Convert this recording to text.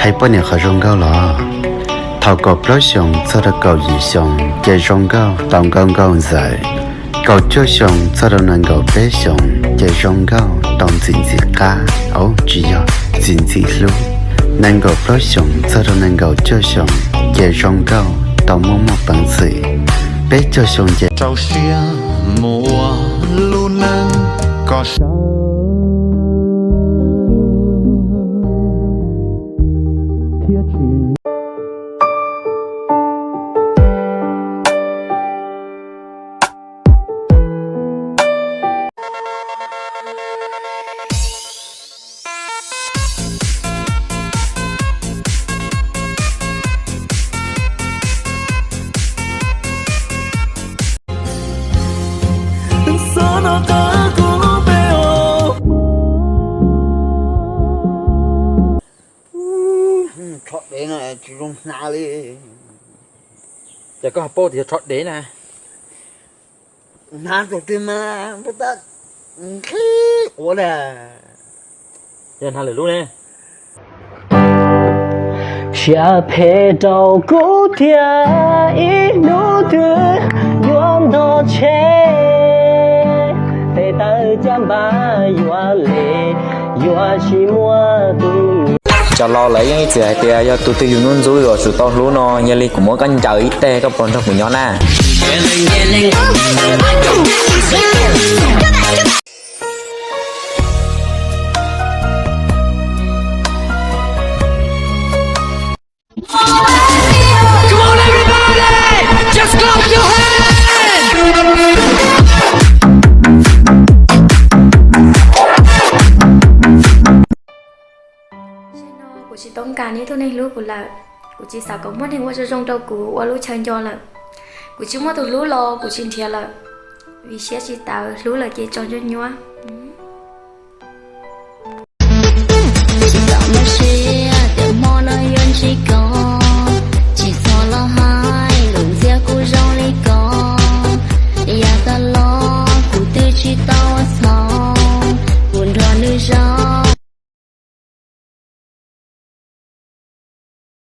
Hais poj niam qhov zoo nkauj los? Thaum kaum plaub xyoos txog rau kaum yim xyoos ces zoo nkauj tau nkauj nkauj ntxawm. Kaum cuaj xyoos txog rau nees nkaum peb xyoos ces zoo nkauj tau ntxim ntxim qab, au tsis yog, ntxim ntxim hlub. Nees nkaum plaub xyoos txog rau nees nkaum cuaj xyoos ces zoo nkauj tau muaj muaj peev xwm. Peb caug xyoo ces rau siab mus ua lub neej kom sawv thiab tsis Tsho dev no tsis zoo hnav li. Ces koj ho paub tias yog tsho dev na. Hnav tus twg mas nqhis quav na. Yog hnav lwm lub ne. Siab phem rau kuv thiab ib hnub twg yuav ntog tsheb, tes taw caj npab yuav les, yuav tsis muaj tus. Cov laus lawv yeej ib txwm hais tias yog tus twg yus ntxub ntxub yuav tsum tau hlub no, yog li kuv muab koj ncaws ib teg koj puas nrog kuv nyob na? Zaum no kuv tsis toob kas ib tug neeg hlub kuv lawm. Kuv tsis xav kom muaj neeg ua zoo zoo rau kuv ua lub chaw nco lawm. Kuv tsis muaj tus hlub los kuv tsis nrhiav lawm, vim siab tsis tawv, hlub lawm ces tso nyuab nyuab.